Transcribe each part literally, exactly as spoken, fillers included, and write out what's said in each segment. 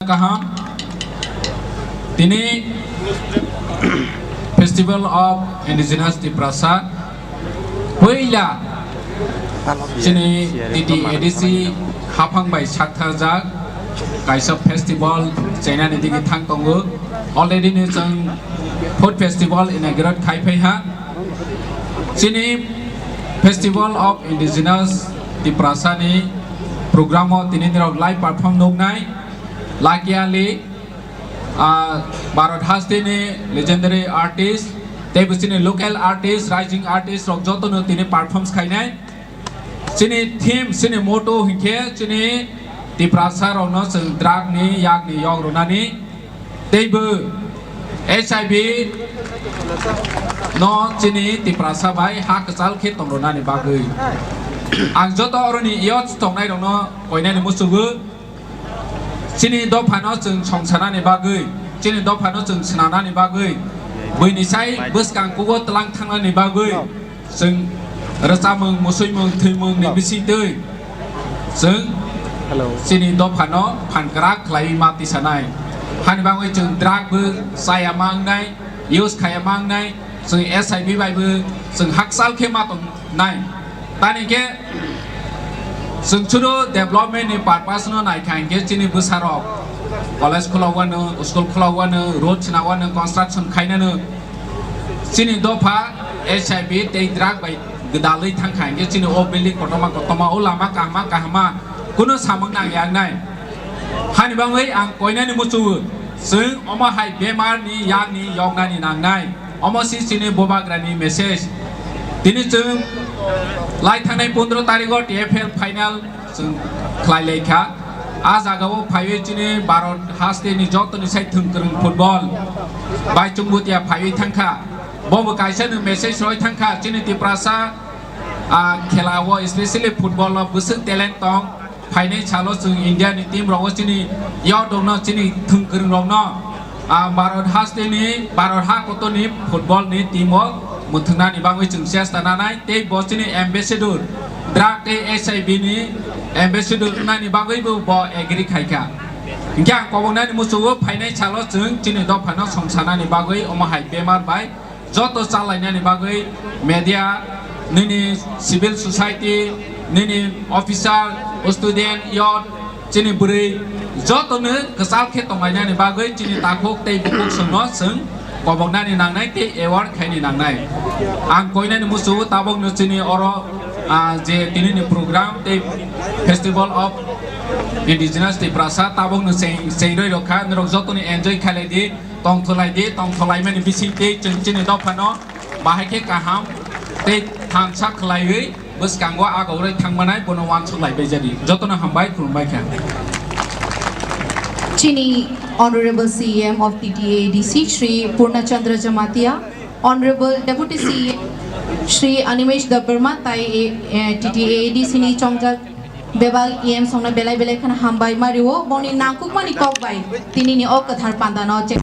Kaham. Tini Festival of Indigenous Tiprasa puila chini T T A D C haphang bai saktharjak kaisa festival chainani digi thang tongo. Already ni chwng food festival inaugurate khai phai ha. Chini Festival of Indigenous Tiprasa ni program o tini nirok live perform nuknai. Lucky Ali, ah, Bharat hasteni legendary artist, tei bo chini local artist, rising artist rok jotono tini performs khainai. Chini theme, chini motto hinkhe chini Tiprasa rokno chwng drug ni yakni yok rwnani, tei bo H I V no chini Tiprasa bai ha kwchal khe tong rwnani bagwi. Ang joto oroni youth tongnai rokno koinani muchugo. Chini dophano chwng songsanani bagwi, chini dophano chwng swnanani bagwi, buini sai bwskang kugo twlang thangnani bagwi, chwng rwchapmung, musuimung, thwimung ni bisingtwi chwng chini dophano phan kwrak khlaiwi ma tisanai. Hani bagwi chwng drug bo chaya ma wngnai, use khaya ma wngnai, chwng H I V bai bo chwng hakchal khe ma tongnai. Tani khe chwng chwngno development ni purpose no naikha hinkhe chini bwsarok college khulawano, school khulawano, road swnawano, construction khainano chini dopha H I V tei drug bai gwdalwi thangkha hinkhe chini o building kotorma kotorma, o lama kahama kahama kunu samung nangya wngnai. Hani bagwi ang koinani muchugo, chwng omo hai bemar ni yakni yoknani nangnai. Omo si chini bubagrani message. Tini chwng lai thangnai pondro tarigo T F L final chwng khlai lai kha. A jagao phaiwi chini Bharat hasteni jotoni sai thwng kwrwng football bai chwngbo tiya phaiwi thangkha. Bobo kaisa nwng message roi thangkha chini Tiprasa, ah, khela o especially football o bwswk talent tong. Phainai salo chwng India ni team rogo chini yak rokno chini thwng kwrwng rokno, ah, Bharat hasteni, Bharat ha kotorni football ni team o mwthwngnani bagwi chwng chesta nanai tei bo chini ambassador, drug tei H I V ni ambassador wngnani bagwi bo, bo agree khaikha. Hinkhe ang koboknani muchugo phainai salo chwng chini dophano songsanani bagwi omo hai bemar bai joto chalainani bagwi media, nini civil society, nini officer, student, youth, chini bwrwi jotono kwchal khe tonglainani bagwi chini takhuk tei bukhuk chwngno chwng koboknani nangnai tei award khaini nangnai. Ang koinani muchugo tabokno chini oro, ah, je tinini program tei Festival of Indigenous Tiprasa tabokno cheng, chengroi rokha, norok jotoni enjoy khailai di. Tongthulai di, tongthulaimani bisingtwi chwng chini dophano bahai khe kaham tei thansa khlaiwi bwskango agorwi thangmanai bono uansuk laibai jadi. Jotono hambai, khulumbai kha. Chini Honorable C E M of T T A D C, Shri Purna Chandra Jamatia, Honorable Deputy C E M, Shri Animesh Debbarma, tai, eh, T T A D C ni chongjak bebak E M songno belai belai kheno hambai ma rio, boni nangkukmani kok bai tinini o kwthar pandano che-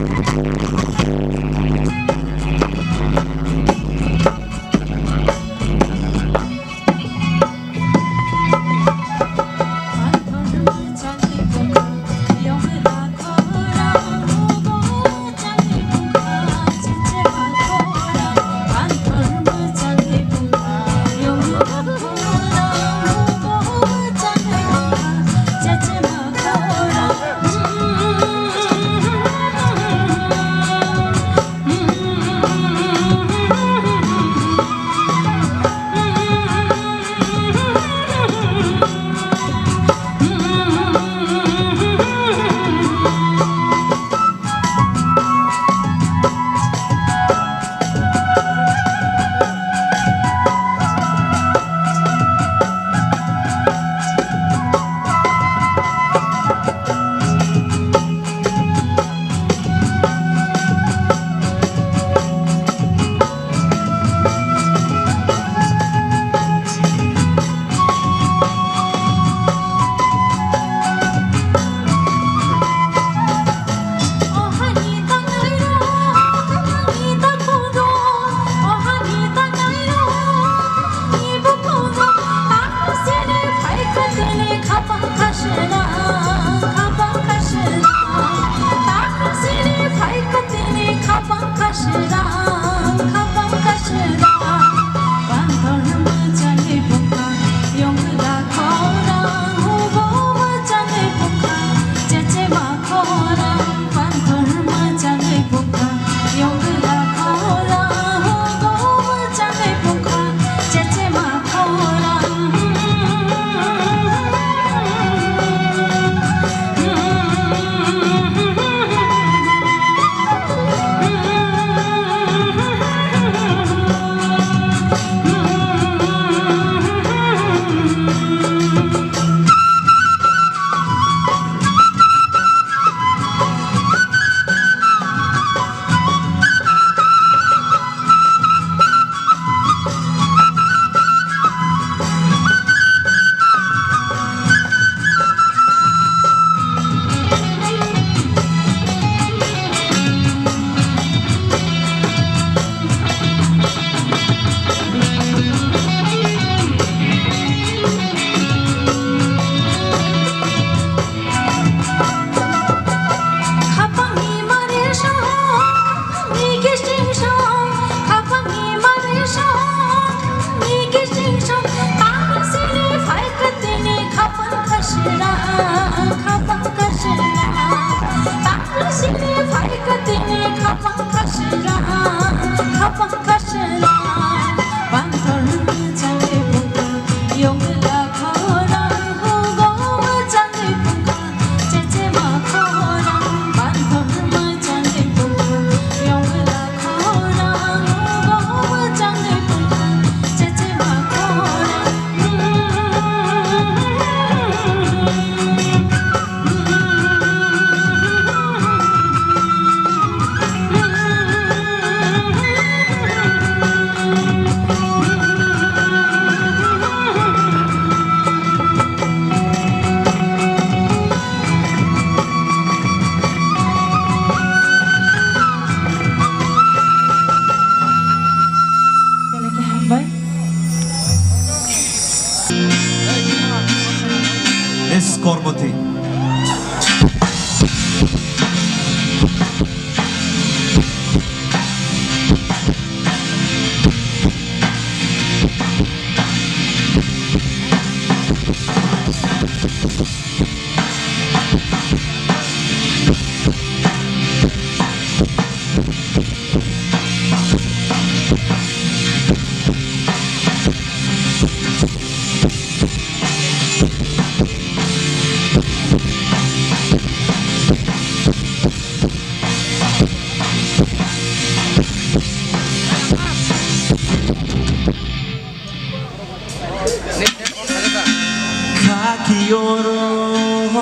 Jorong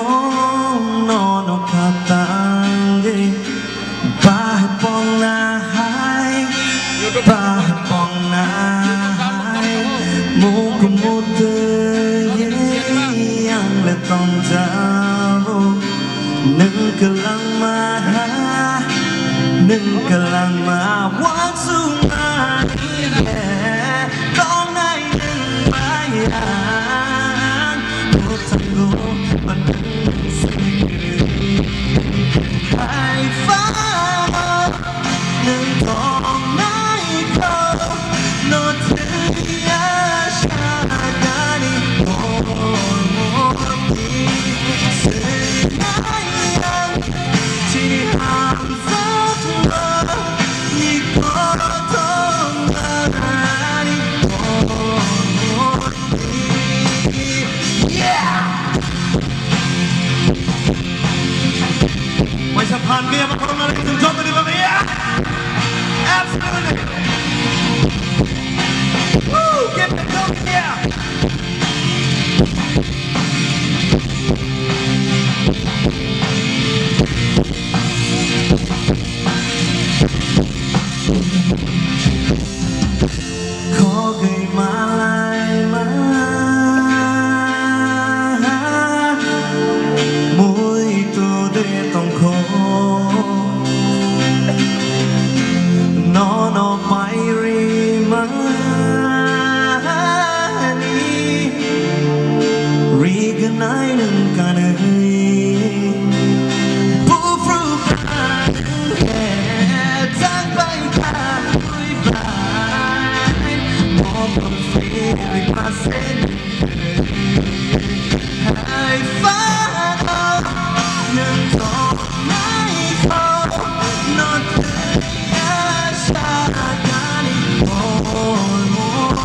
nono khatangwi bahai ponna hai, bahai ponna hai, muk mutwi ang le tongjago, nwng kwlangma ha, nwng kwlangma wansukmani le. Tongnai nwng bai ang mwthangwi ba nwng swi kwrwi. Hai phano nwng tongnai kho no thwiya sakani mormorni swnai ang chini hamjakma. Waisa phan khe abo khoroknani chwng jotoni bagwi, yeah! Absolutely! Woo! Keep it going, yeah! Khogwi malaima muitu de tongkho, nono pairima. Rignai nwng kanwi, buphru kanwi, jang bai kanwi bai, mokol siri pasen. Hai phano nwng tongnai kho, no thwiya sakani mormor.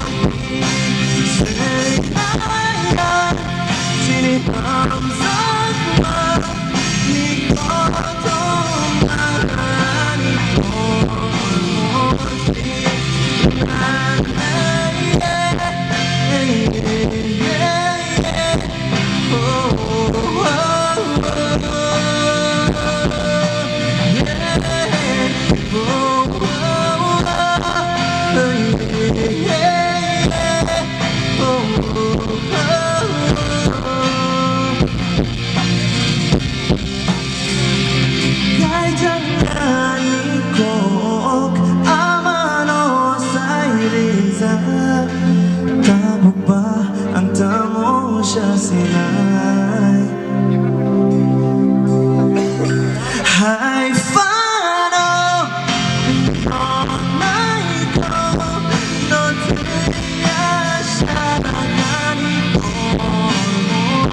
Kaijaknani kok amano sai rijak, tabukba ang tamo sasinai. Hai phano tongnai kho, no thwiya sakani mormor.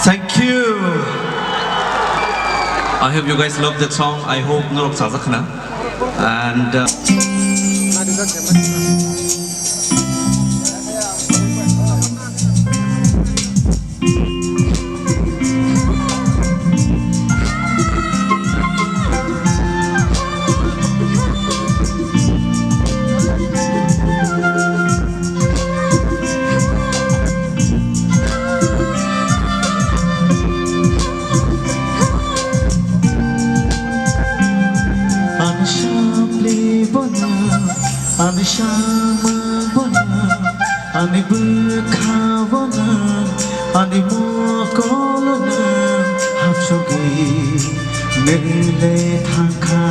Thank you. I hope you guys love that song. I hope norok chajak khna. And, uh, Ani shamli bona, ani shamli Bwkhao nwng ani mokol nwng hapsogwi nwng le thangkha,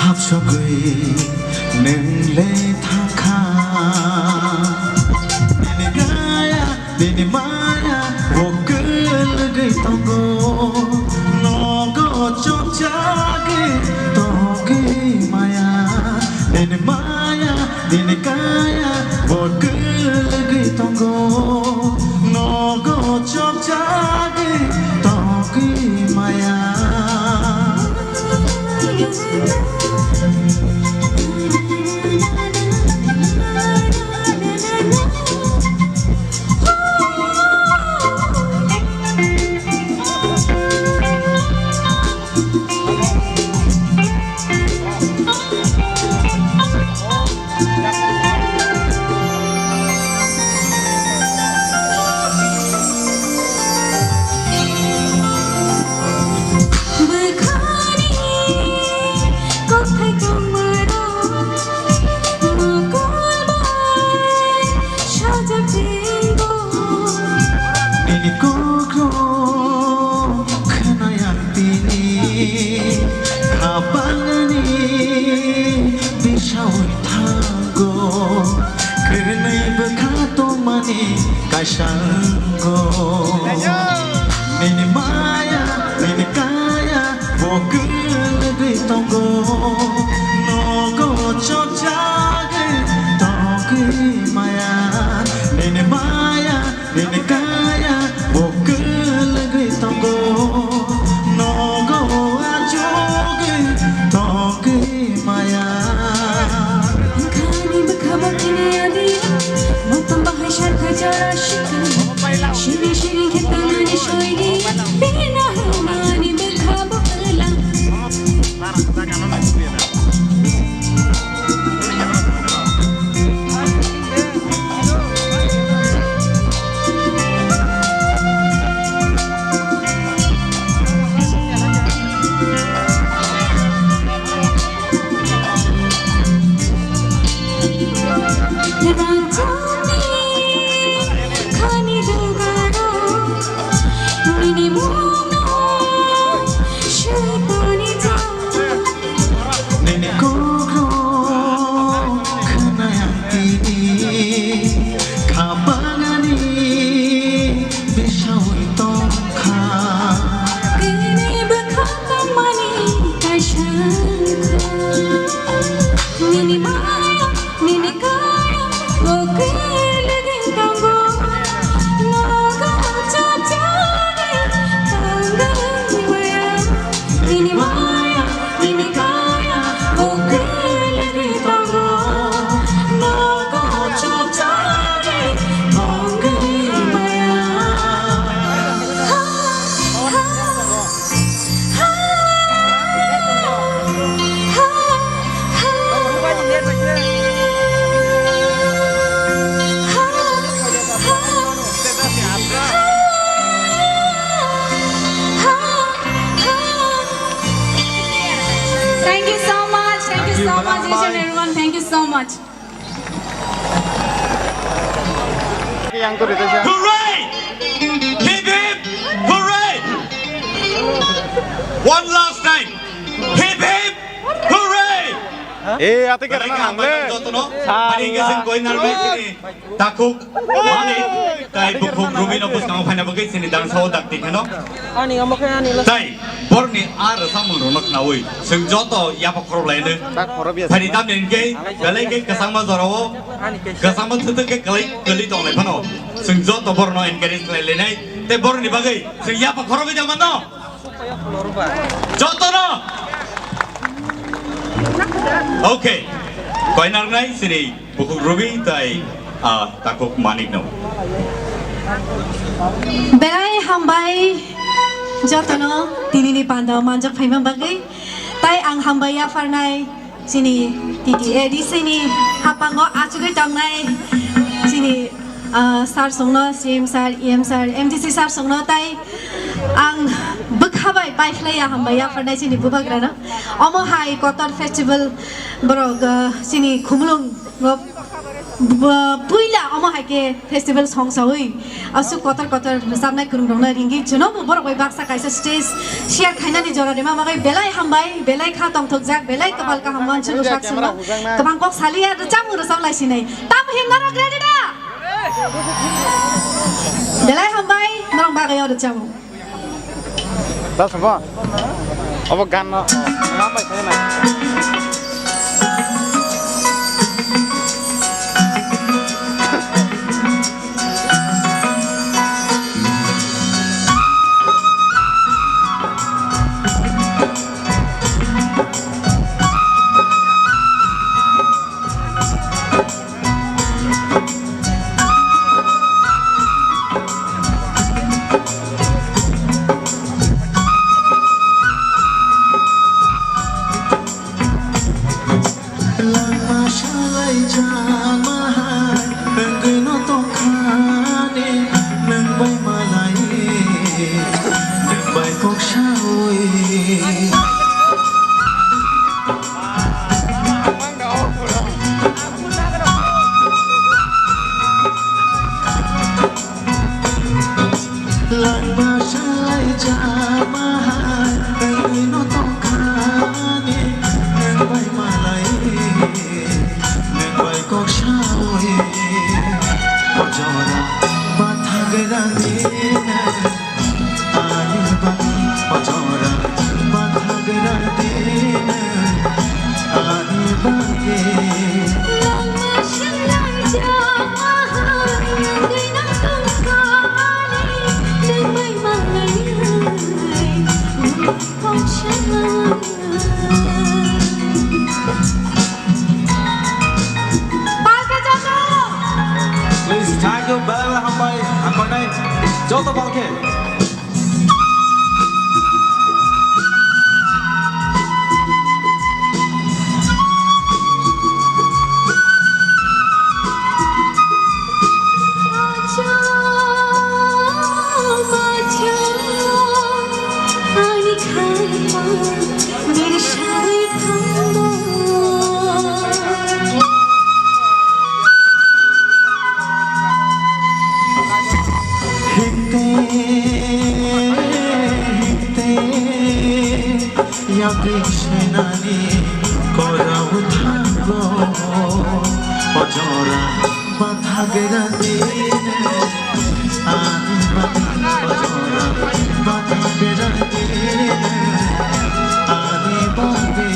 hapsogwi nwng le thangkha. Nini kaya, nini maya, o kwlwgwi tongo, nogo chopjagwi tongwi maya, nini maya. Nini kaya bo kwlwgwi tongo, nogo chopjagwi tongwi maya. Bwkhani kokthai tongmarok mokol bai sajak jenggo. Nini kokrok khwnaya tini kha bangani bisaui thango. Kwnwi bwkha tongmani kaisa wngo. Nini maya, nini kaya, bo kwlwgwi tongo. Nogo chopjagwi tongwi maya. Nini maya, nini kaya, bo kwlwgwi tongo. Nogo achugwi tongwi maya. Khani bwkha bo khini adi, motom bahai sarkha jora shikha. Shiri shiri khe tangani shoini, bina humani bwkha bo kwlang. Rajani khani dugaro, nini mungno shaitani jao. Nini kokrok khwnaya tini kha bangani bisaui tongkha. Kini bwkha tongmani kaisa wngkha. Nini maya, nini kaya, o kwlwgwi tongo. Nogo chopjagwi tongwi maya. Nini maya, nini kaya, o kwlwgwi tongo, nogo chopjagwi tongwi maya. Ha, ha, ha, ha, ha, ha. Thank you so much. Thank you so much, each and everyone. Thank you so much. Hooray! Hip hip! Hooray! One last time. Hip hip! Hooray! Eh, ate khe rana nangle. Jotono. Sa. Ani hwnkhe chwng koi narwknai chini takhuk Manik tai bukhuk Rubino bwskango phaina bagwi chini dangsao dakti kheno. Ani omo khe ani lo. Tai borni a rwchapmung rokno khnaui chwng joto yapha khorok laino. Phani tamni hwnkhe belai khe kwchangma jorao kwchangma thwthwk khe kwlai kwlwi tonglai phano chwng joto borno encourage khlai lainai tei borni bagwi chwng yapha khorogwi da mano. Jotono. Okay. Koinarnai sini bukhuk Rubi tai, ah, takhuk Manik no. Belai hambai jotono tinini panda manjak phaima bagwi. Tai ang hambai yapharnai. Chini T T A D C ni hapango achugwi tongnai chini, ah, sir songno, C M sir, E M sir, M D C sir songno tai ang bwkha bai paiphlaiya hambai yapharnai chini bubagrano. Omo hai Kotor festival borok, ah, chini khumulung o Bo-, puila omo hai khe festival song saui aswk kotor kotor rwchapnai kwrwng rokno ringwi chwngno bo borok bai baksa kaisa stage share khainani jora rwma bagwi belai hambai, belai kha tongthokjak, belai kwpal kaham wansukgo sak chwngno. Kwbang kok saliya rwchapmung rwchap lai sinai. Tamo hin norok ready da? Belai hambai, norok bagwi o rwchapmung. Dal sabo. Obo gan no. Ngam bai sai na. Langma salai jama hai, wngwi no tongkha ne, nwng bai malai, nwng bai kok saui. Langma salai jama hai, wngwi no tongkha ne, nwng bai malai, nwng bai kok saui. O jora bathak rani, ani bagwi, o jora bathak rani, ani bagwi. Langma salai jama hai, wngwi no tongkha ne, nwng bai malai, nwng bai kok saui. Please, thank you, belai hambai, hambai nai, joto palke. Himte, himte, yapri senani korau thango, o jora bathak rani, ani bagwi, o jora bathak rani, ani bagwi,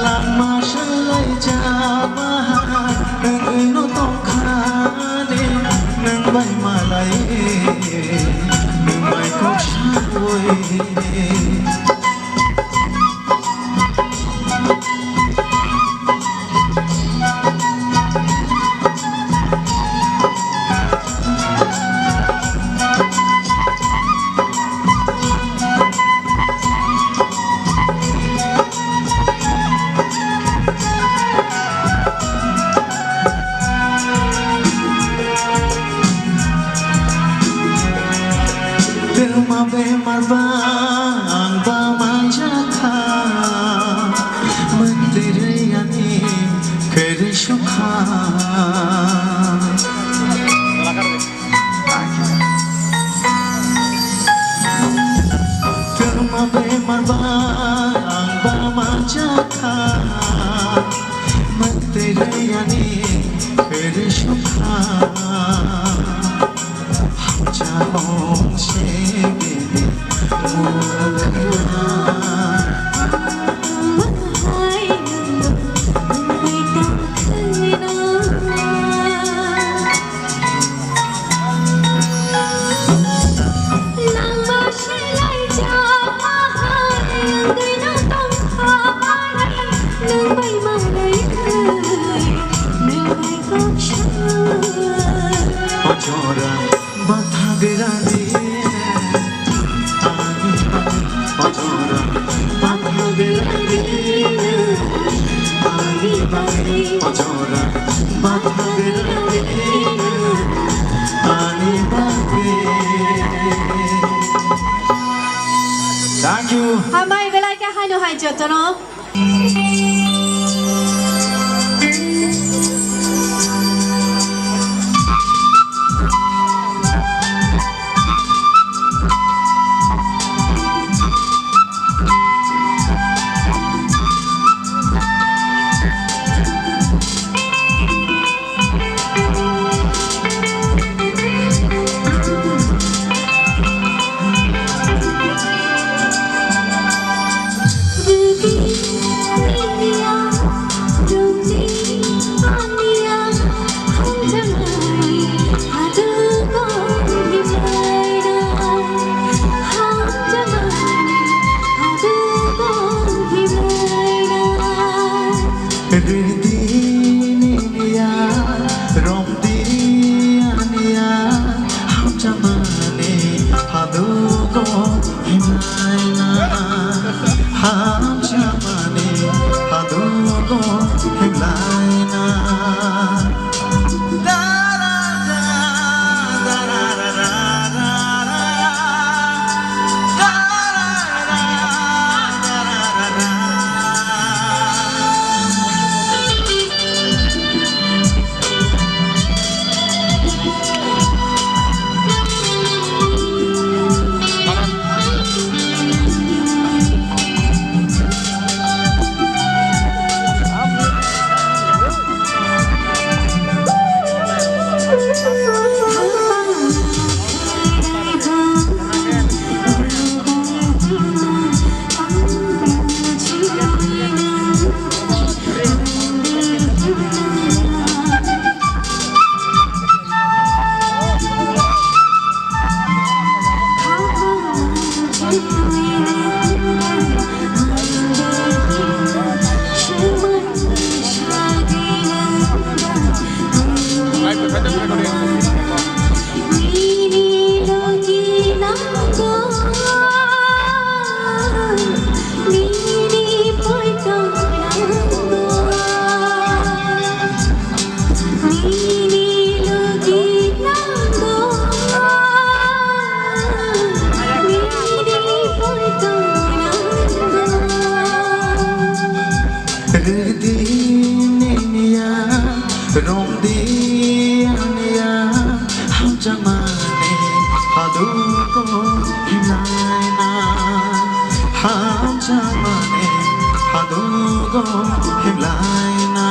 langma salai jama hai, wngwi no tongkha ne, nwng bai malai, nwng bai kok saui. Twma bemar ba ang ba manjakha, mwtwrwi ani kwrwi sukha. Twma bemar ba ang ba manjakha, mwtwrwi ani kwrwi sukha. Hamjakmung se bini mungkha. O jora bathak rani, ani bagwi, o jora bathak rani, ani bagwi, o jora bathak rani, ani bagwi. Thank you. Hambai belai khe haino hai jotono. Rwdi nini ya, romdi ani ya, hamjakmani hadugo himlaina, hamjakmani hadugo himlaina.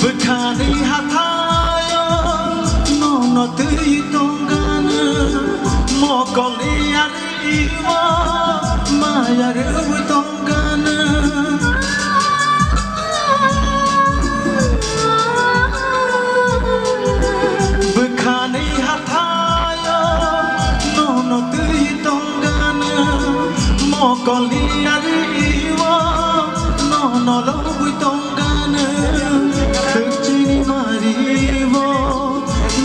Bwkhani hathaio nono twi tongkha nwng, mokolni ari o maya rwui tongkha nwng. Bwkhani hathaio nono twi tongkha nwng, mokolni ari o nono lobwi tongkha nwng. Khwchini mari o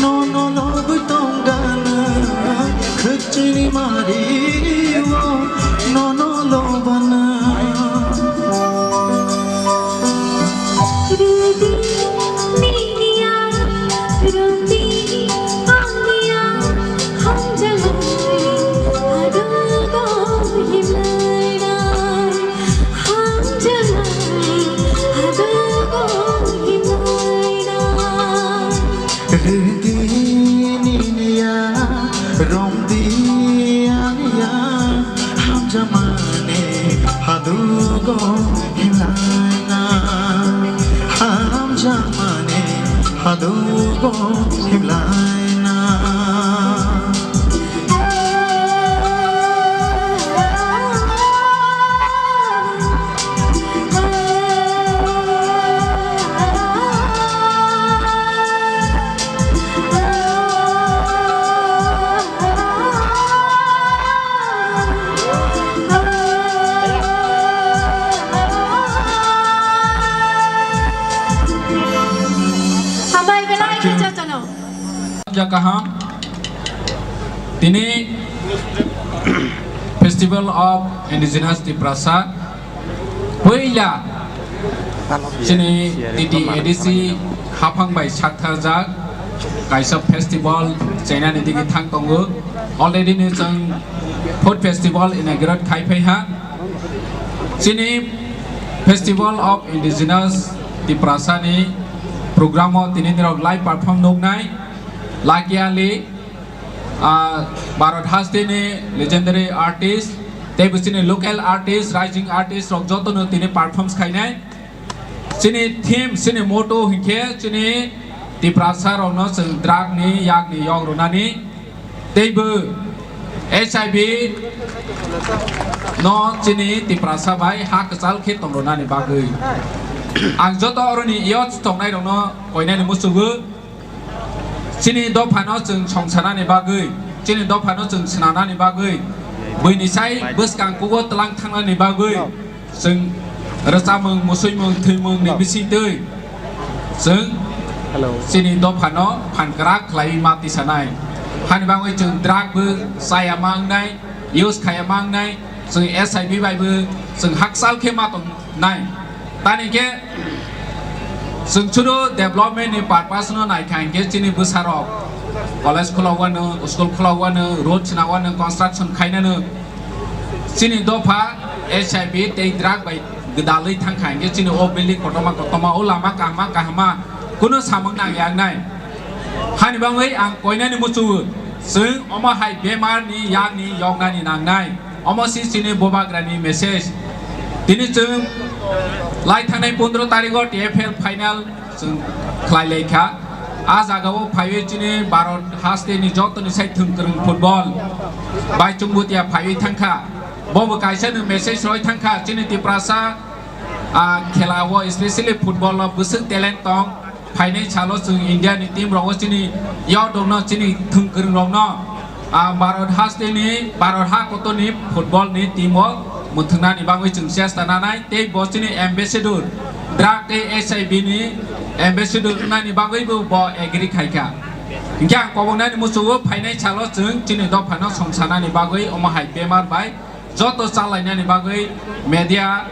nono lobwi tongkha nwng, khwchini mari o nono lobana. Rwdi nini ya, romdi ani ya, hamjakmani hadugo himlaina, hamjakmani hadugo himlaina. Hambai belai khe chachano. Jaka ham. Tini Festival of Indigenous Tiprasa puila chini T T A D C haphang bai saktharjak kaisa festival chainani digi thang tongo. Already ni chwng food festival inaugurate khai phai ha. Chini Festival of Indigenous Tiprasa ni program o tini nirok live perform nuknai Lucky Ali, ah, Bharat haste ni legendary artist, tei bo chini local artist, rising artist rok joto no tini perform khainai. Chini theme, chini motto hinkhe chini Tiprasa rokno chwng drug ni yak ni yok rwnani tei bo H I V no chini Tiprasa bai ha kwchal khe tong rwnani bagwi. Ang joto oroni youth tongnai rokno koinani muchugo. Chini dophano chwng songsanani bagwi, chini dophano chwng swnanani bagwi, buini sai bwskang kugo tlang thangnani bagwi, chwng rwchapmung, musuimung, thwimung ni bisingtwi chwng Hello. Chini dophano phan kwrak khlaiwi ma tisanai. Hani bagwi chwng drug bo chaya ma wngnai, use khaya ma wngnai. Chwng S I B bai bo chwng hakchal khe ma tongnai. Tani khe chwng chwro development ni purpose no naikha hinkhe chini bwsarok college khulogwano, school khulogwano, road swnagwano, construction khainano chini dopha S I B tei drug bai gwdalwi thangkha hinkhe chini o building kotorma kotorma, o lama kahama kahama kunu samung nangya wngnai. Hani bagwi ang koinani muchungo, chwng omo hai bemar ni yakni yoknani nangnai. Omo si chini bubagrani message. Tini chwng lai thangnai pondro tarigo T F L final chwng khlai lai kha. A jagao phaiwi chini Bharat haste ni joto ni sai thwng kwrwng football bai chwngbo tia phaiwi thangkha. Bo bo kaisa no message roi thangkha chini Tiprasa, a, khela o, especially football o bwswk talent tong. Phainai salo chwng India ni team rogo chini yak dongno chini thwng kwrwng rokno, a, Bharat haste ni, Bharat ha kotor ni football ni team o mwthwngnani bagwi chwng chesta nanai tei bo chini ambassador, drug tei H I V ni ambassador wngnani bagwi bo, bo agree khaikha. Hinkhe ang koboknani muchungo phainai salo chwng chini dophano songsanani bagwi omo hai bemar bai joto chalainani bagwi media,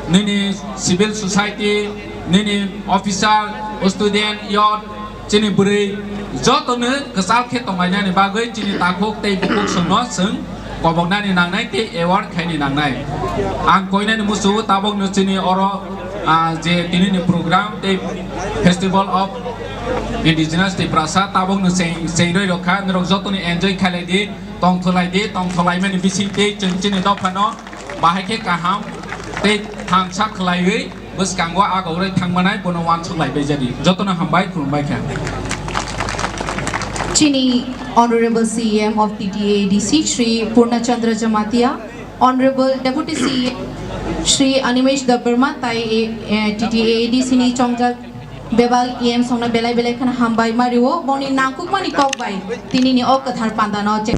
nini civil society, nini officer, student, youth, chini bwrwi jotono kwchal khe tonglainani bagwi chini takhuk tei bukhuk songno chwng koboknani nangnai tei award khaini nangnai. Ang koinani muchungo tabukno chini oro, ah, je tinini program tei Festival of Indigenous Tiprasa tabukno cheng, chengroi rokha, norok jotoni enjoy khailai di. Tongthulai di, tongthulaimani bisingtwi chwng chini dophano bahai khe kaham tei thansa khwlaiwi bwskango agorwi thangmanai bono uansuk lai bai jadi. Jotono hambai, khulumbai kha. Chini Honorable C E M of T T A A D C, Shri Purna Chandra Jamatia, Honorable Deputy C E M, Shri Animesh Debbarma, tai, eh, T T A A D C ni chongjak bebak E M songno belai belai kheno hambai ma rio, boni nangkukmani kok bai tinini o kwthar pandano che-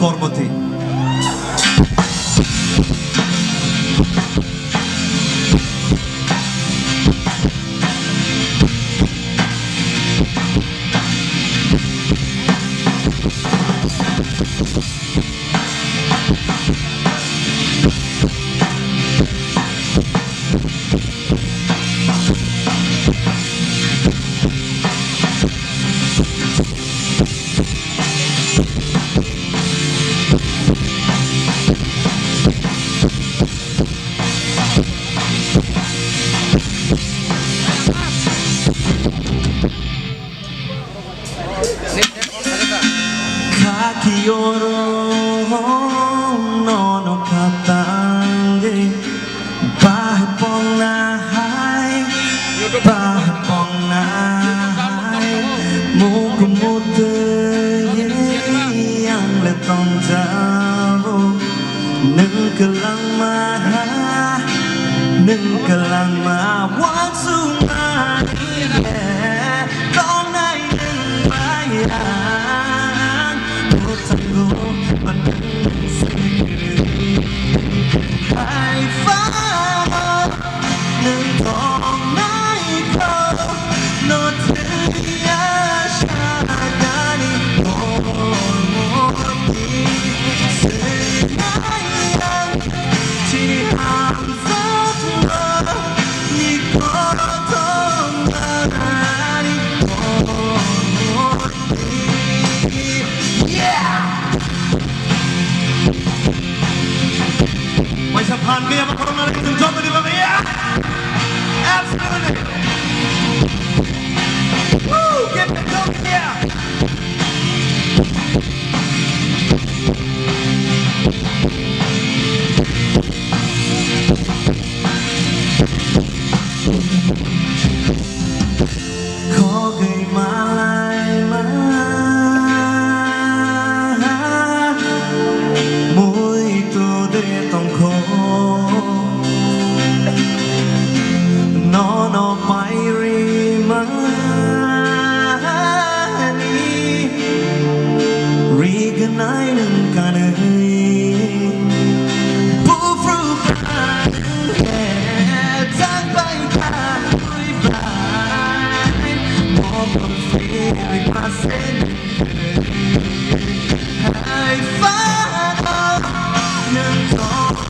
Pormoti. Kaki oro nono katang de. Bahai pongna hai, bahai pongna hai, muk mute yang le tong jabo, nung kelang ma, nung kelang ma, wansung ma, yeah, tong nai nung bayang. Yeah! Waisa phan khe abo khoroknani chwng jotoni bagwi, yeah! Absolutely! Woo! Give it up, yeah! Khogwi malaima muitu de tongkho, nono pairima. Rignai nung kanwi, buphru bai nung khe chak bai kha twi bai, mokol phirwi ma se nung hai phano nung tong.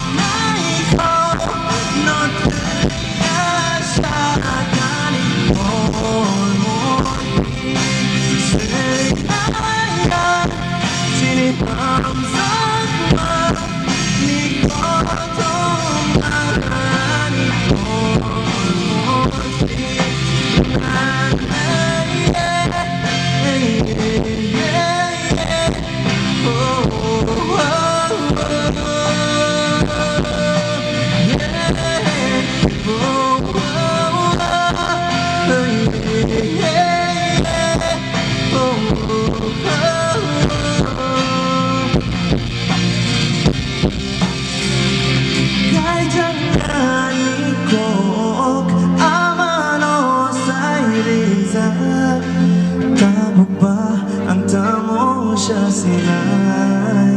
Kaijaknani kok amano sai rijak, tabukba ang tamo sasinai.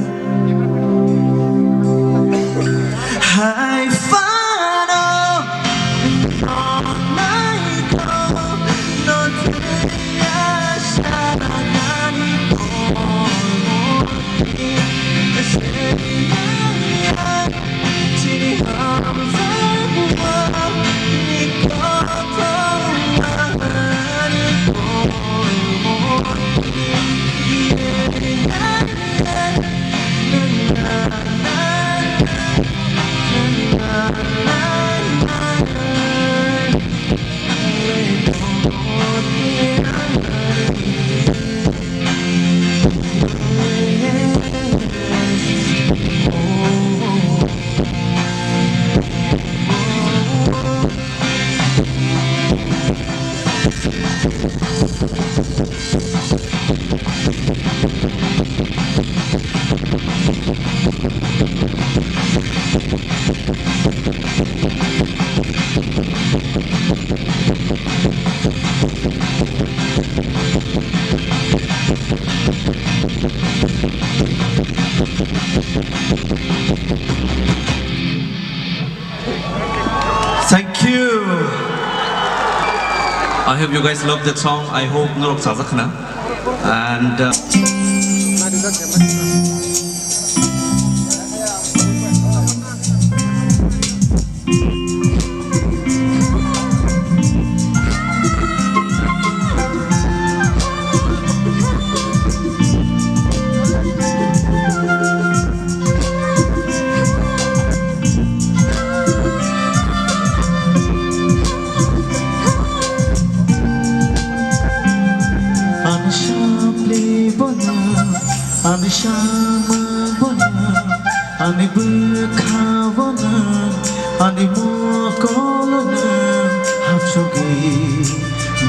Hai phano nonai kok no twiya sanani kok. Thank you. I hope you guys love that song. I hope norok chajak khna. And uh, Ani samli bono, ani samung bono, ani bwkha bono, ani mokol no hapsogwi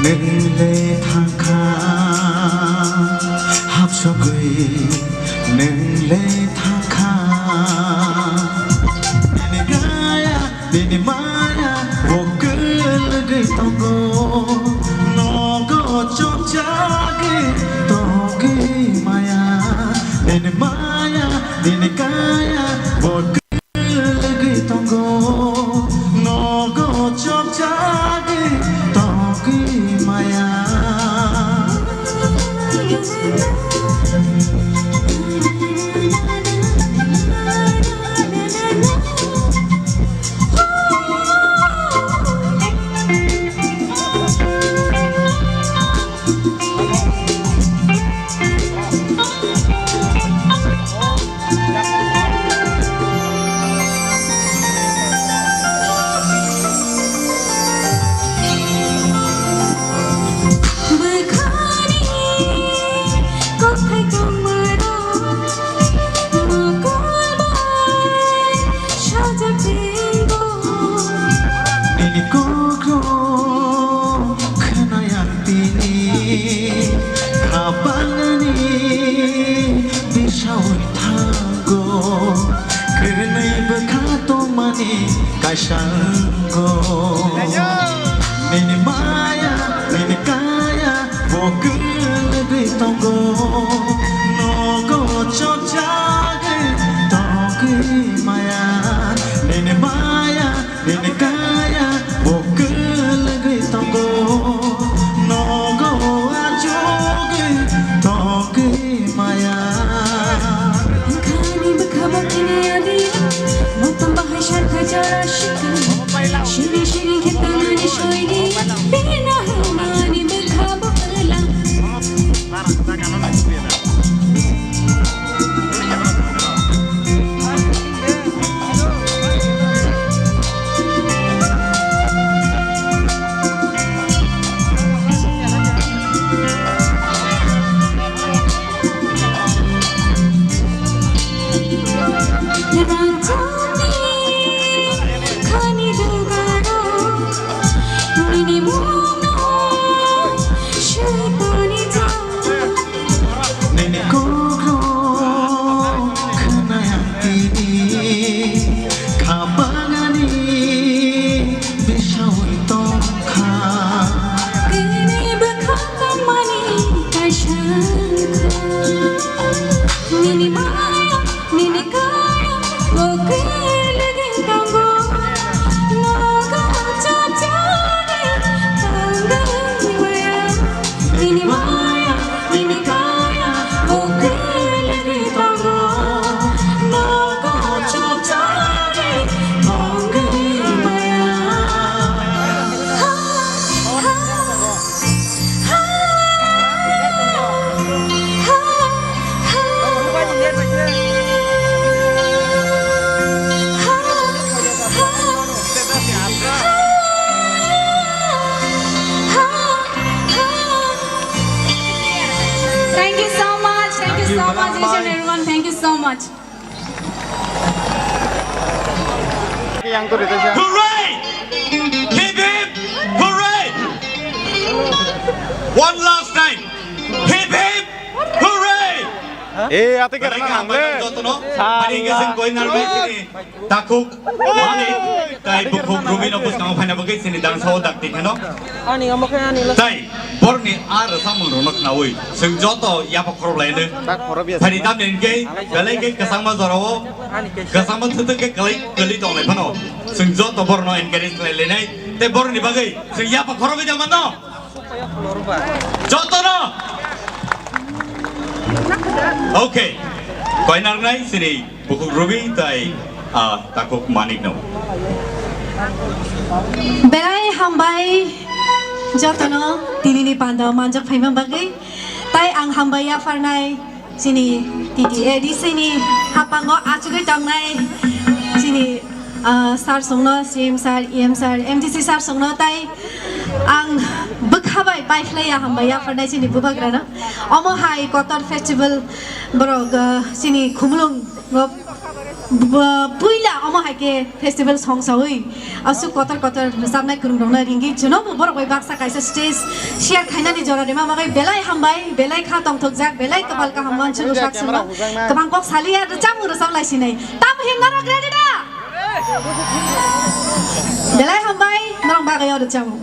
nwng le thangkha, hapsogwi nwng le thangkha. Nini gaya, nini maya, bo kwlwgwi tongo, nogo chopjagwi tongwi maya. Nini maya, nini gaya, bo kwlwgwi tongo, nogo chopjagwi tongwi maya. Bwkhani kokthai tongmarok mokol bai sajak tongo. Nini kokno khwnaya tini kha bangani bisaui thango. Kwnwi bwkha tongmani kaisa wngo. Nini maya, nini kaya, bo kwlwgwi tongo. Nogo chopjagwi tongwi maya. Nini maya, nini kaya, bo kwlwgwi tongo, nogo achugwi tongwi maya. Bwkhani bwkha bo kini adi, motom bahai sarkha jora shika. Shiri shiri khe tangani shoidi, bina humani bwkha bo kwla. Nini kokno khwnaya tini kha bangani bisaui tongkha. Kini bwkha tongmani kaisa wngkha. Nini maya, nini kaya, bo kwlwgwi tongo. Nogo chopjagwi tongwi maya. Nini maya, nini kaya, bo kwlwgwi tongo. Nogo chopjagwi tongwi maya. Ha, ha, ha, ha, ha, ha. Thank you so much. Thank you so much, each and everyone. Thank you so much. Hooray! Hip hip! Hooray! One last time. Hip hip! Hooray! Eh, ate khe rana nangle. Jotono, ani hwnkhe chwng koi narwknai chini takhuk Manik, tai bukhuk Rumi no bwskango phaina bagwi chini dangsa o dakti kheno. Ani omo khe ani lo. Tai borni a rwchapmung rokno khnaui chwng joto yapha khorob laino. Phani tamni hwnkhe belai khe kwchangma jorao, kwchangma thwthwk khe kwlai kwlai tonglai phano chwng joto borno encourage khlai lainai. Tai borni bagwi chwng yapha khorobwi da mano. Jotono. Okay. Koi narwknai chini bukhuk Rumi tai, ah, takhuk Manik no. Belai hambai jotono tinini panda manjak phaima bagwi. Tai ang hambai yapharnai chini T T A D C ni hapango achugwi tongnai chini, ah, sir songno, C M sir, E M sir, M D C sir songno tai ang bwkha bai paiphlaiya hambai yapharnai chini bubagrano. Omo hai Kotor festival borok, ah, chini khumulung o, b-, puila omo hai khe festival songsaui aswk kotor kotor rwchapnai kwrwng rokno ringwi chwngno bo borok bai baksa kaisa stage share khainani jora rwma bagwi belai hambai, belai kha tongthokjak, belai kwpal kaham mansugo sak swngo. Kwbang kok saliya rwchapmung rwchap lai sinai. Tamo hin norok ready da? Belai hambai norok bagwi o rwchapmung.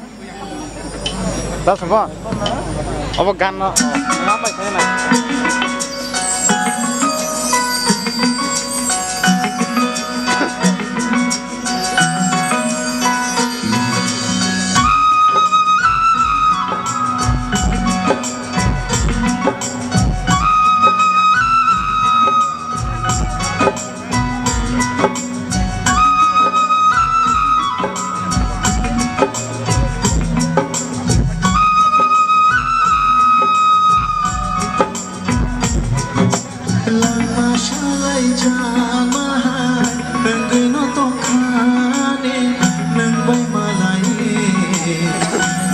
Das ba? Obo gan no. Nang bai sai na. Langma salai jama hai, wngwi no tongkha ne, nwng bai malai,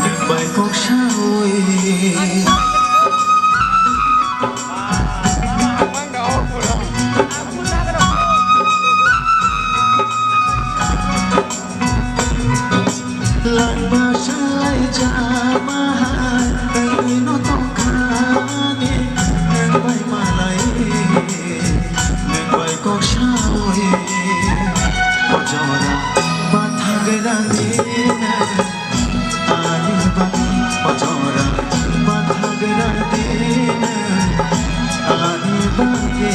nwng bai kok saui. Langma salai jama hai, wngwi no tongkha ne, nwng bai malai, nwng bai kok saui. O jora bathang rani ne, ani bagwi o jora bathang rani ne. Ani bagwi.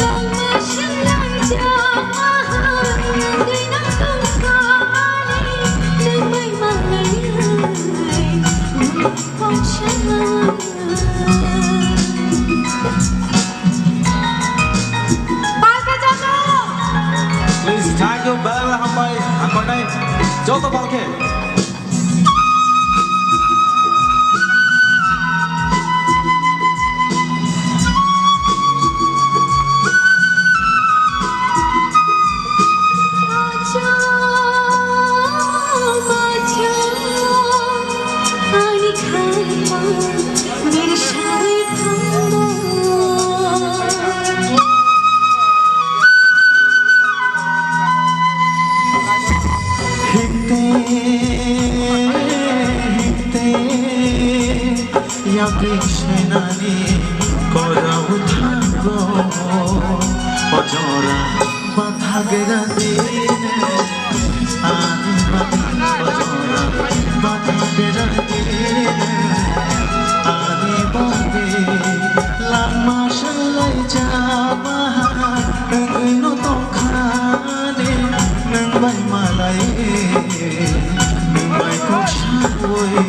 Langma salai jama hai, wngwi no tongkha ne, nwng bai malai, nwng bai kok saui. Palke joto. Please, thank you, belai hambai, ang koinai joto palke. Himte, himte, yapri senani korau thango, o jora bathang rani ne, ani bagwi o jora bathang rani ne, ani bagwi langma salai jama hai, wngwi no tongkha ne, nwng bai malai, nwng bai kok saui.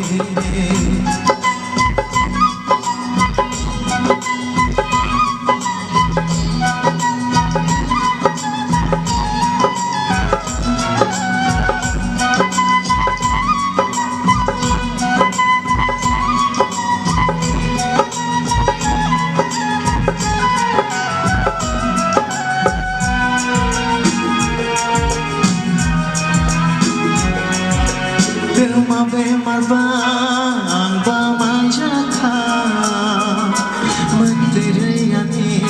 Twma bemar ba ang ba manjakha, mwtwrwi ani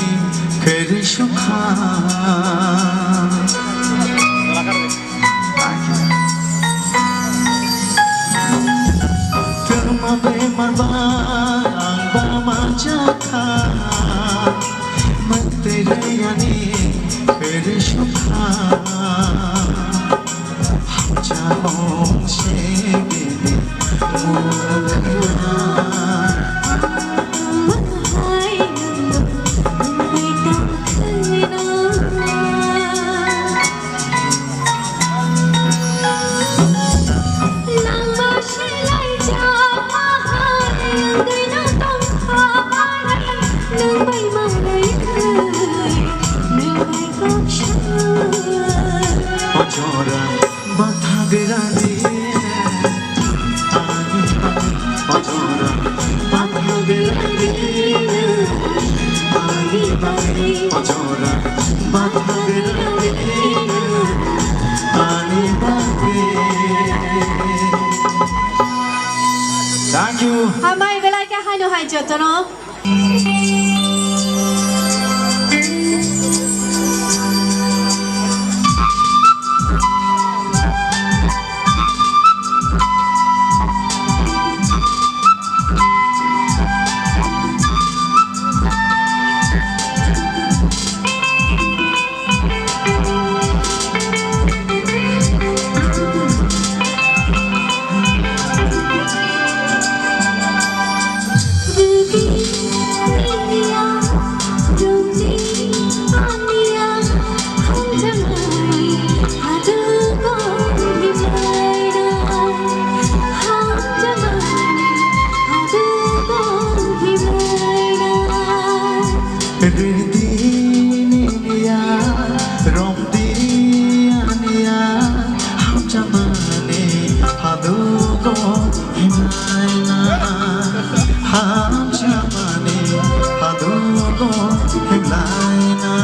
kwrwi sukha. Twma bemar ba ang ba manjakha, Thank you. Hambai belai khe haino hai jotono. Rwdi niya, romdi aniya, hamchamani hadugo himlaina, hamchamani hadugo himlaina.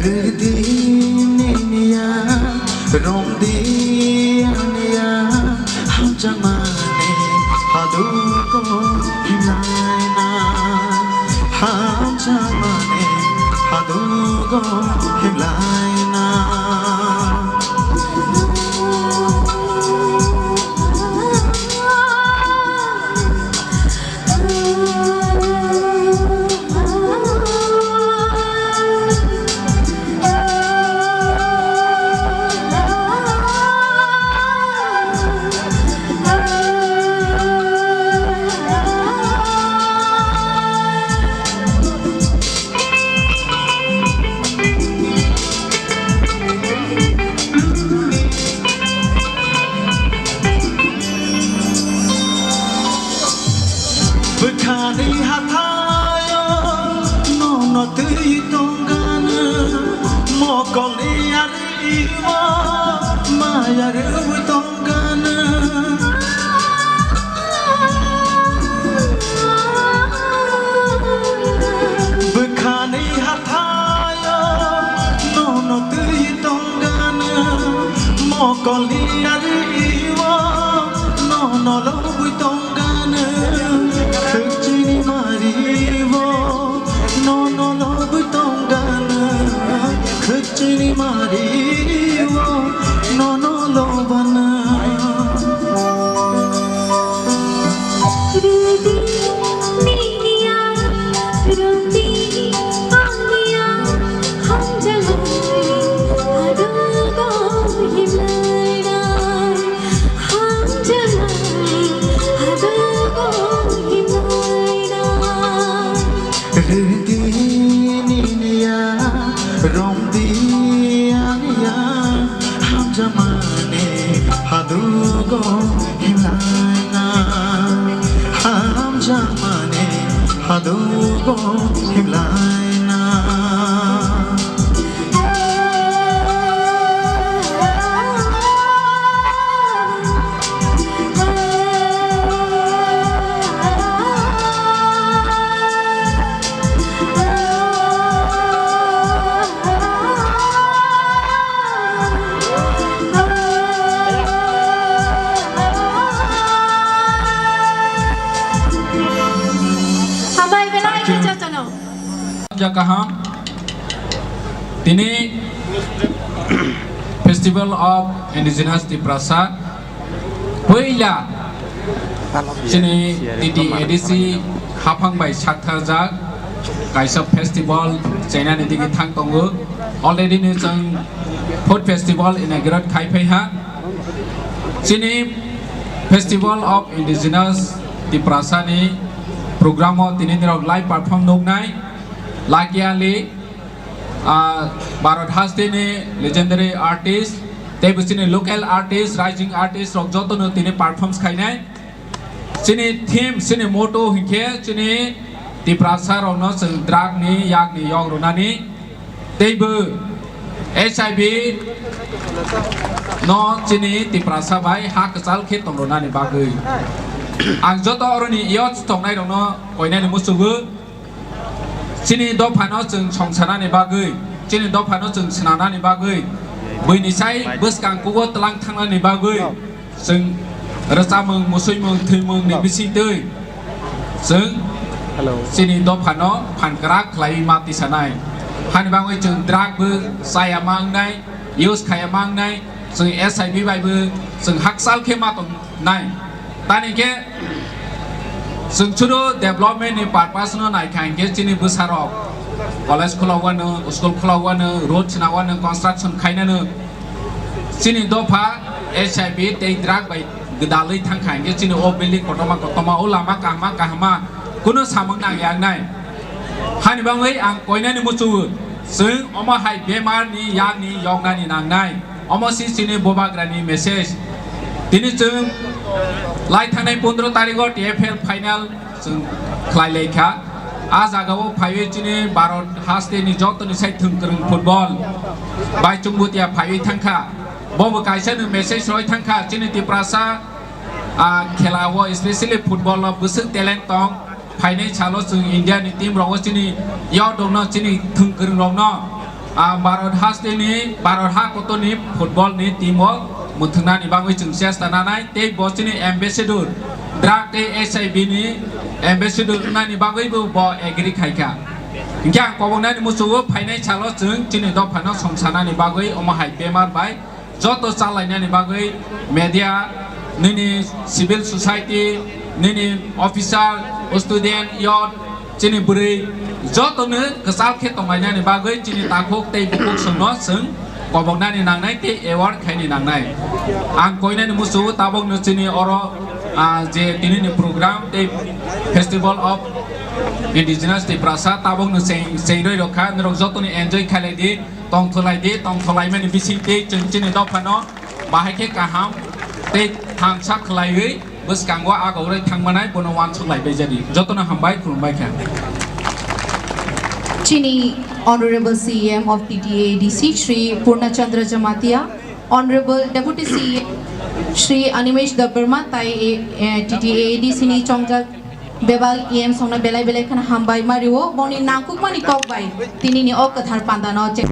Rwdi niya, romdi aniya, hamchamani hadugo himlaina, hamchamani hadugo himlaina. Bwkhani hathaio nono twi tongkha nwng, mokolni ari o maya rwui tongkha nwng. Bwkhani hathaio nono twi tongkha nwng, mokolni ari o nono lobwi tongkha nwng. Khwchini mari o nono lobwi tongkha nwng, khwchini mari o nono lobana. Rwdi niya, romdi aniya, hamchamani hadugo himlaina, hamchamani hadugo himlaina. Kaham. Tini Festival of Indigenous Tiprasa puila chini T T A D C haphang bai saktharjak kaisa festival chainani digi thang tongo. Already ni chwng food festival inaugurate khai phai ha. Chini Festival of Indigenous Tiprasa ni program o tini nirok live perform nuknai. Lucky Ali, ah, Bharat hasteni legendary artist, tei bo chini local artist, rising artist rok jotono tini performs khainai. Chini theme, chini motto hinkhe chini Tiprasa rokno chwng drug ni yakni yok rwnani, tei bo H I V no chini Tiprasa bai ha kwchal khe tong rwnani bagwi. Ang joto oroni youth tongnai rokno koinani muchugo. Chini dophano chwng songsanani bagwi, chini dophano chwng swnanani bagwi, buini sai bwskang kugo tlang thangnani bagwi, chwng rwchapmung, musuimung, thwimung ni bisingtwi chwng chini dophano phan kwrak khlaiwi ma tisanai. Hani bagwi chwng drug bo chaya ma wngnai, use khaya ma wngnai, chwng H I V bai bo chwng hakchal khe ma tongnai. Tani khe chwng chwngno development ni purpose no naikha hinkhe chini bwsarok college khulogwano, school khulogwano, road swnagwano, construction khainano chini dopha H I V tei drug bai gwdalwi thangkha hinkhe chini o building kotorma kotorma, o lama kahma kahma kunu samung nangya wngnai. Hani bagwi ang koinani muchugo, chwng omo hai bemar ni yakni yoknani nangnai. Omo si chini bubagrani message. Tini chwng lai thangnai pondro tarigo T F L final chwng khlai lai kha. A jagao phaiwi chini Bharat hasteni jotoni sai thwng kwrwng football bai chwngbo tiya phaiwi thangkha. Bobo kaisa no message roi thangkha chini Tiprasa, ah, khela o, especially football o bwswk talent tong. Phainai salo chwng India ni team rogo chini yak dongno chini thwng kwrwng rokno, ah, Bharat hasteni, Bharat ha kotorni football ni team o mwthwngnani bagwi chwng chesta nanai tei bo chini ambassador, drug tei H I V ni ambassador wngnani bagwi bo, bo agree khaikha. Hinkhe ang koboknani muchugo phainai salo chwng chini dophano songsanani bagwi omo hai bemar bai joto chalainani bagwi media, nini civil society, nini officer, student, youth, chini bwrwi jotono kwchal khe tonglainani bagwi chini takhuk tei bukhuk chwngno chwng koboknani nangnai tei award khaini nangnai. Ang koinani muchugo tabukno chini oro, ah, je tinini program tei Festival of Indigenous Tiprasa tabukno cheng, chengroi rokha, norok jotoni enjoy khailai di. Tongthulai di, tongthulaimani bisingtwi chwng chini dophano bahai khe kaham tei thansa khlaiwi bwskango agogwi thangmanai bono uansuk lai bai jadi. Jotono hambai, khulumbai kha. Chini Honorable C E M of T T A D C, Shri Purna Chandra Jamatia, Honorable Deputy C E M, Shri Animesh Debbarma, tai, eh, T T A D C ni chongjak bebak E M songno belai belai kheno hambai ma rio, boni nangkukmani kok bai tinini o kwthar pandano che-,